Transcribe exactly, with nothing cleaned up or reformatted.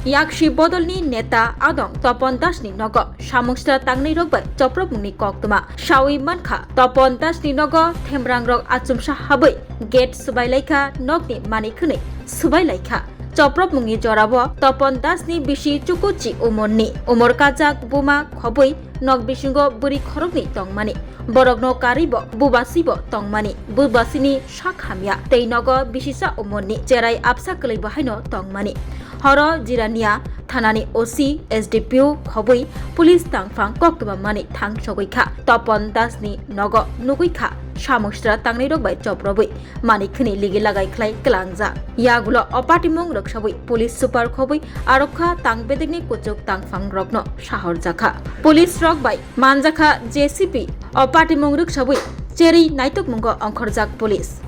Yaksi bodolni neta adong Topon Dasni nogo samung sra tangnai rok bai chopropmungni koktwma sawi mankha. Topon Dasni nogo themrang rok achomsa habwi gate swbai laikha, nokni manwi khwnwi swbai laikha. Chopropmungni jorao Topon Dasni bisi Chukuchi umorni, umor kajak buma khobwi nok bisingo bwrwi khoroknwi tongmani. Borokno karwibo bubasibo tongmani, bubasini sak hamya tei nogo bisisa umorni cherai absa kwlwibo haino tongmani. Horo Jirania thanani O C, S D P O khobwi police tangphang koktwma mani thangsogwi kha. Topon Dasni nogo nugwi kha samung sra tangnai rok bai choprobwi mani khwnwi ligi lagai khlai kwlangjak. Yagulo o patimung rwksabwi police super khobwi arokha tang bedekni kuchuk tangphang rokno sahorjakha. Police rok bai manjakha J C B, o patimung rwksabwi cherwi naitokmungo ongkhorjak police.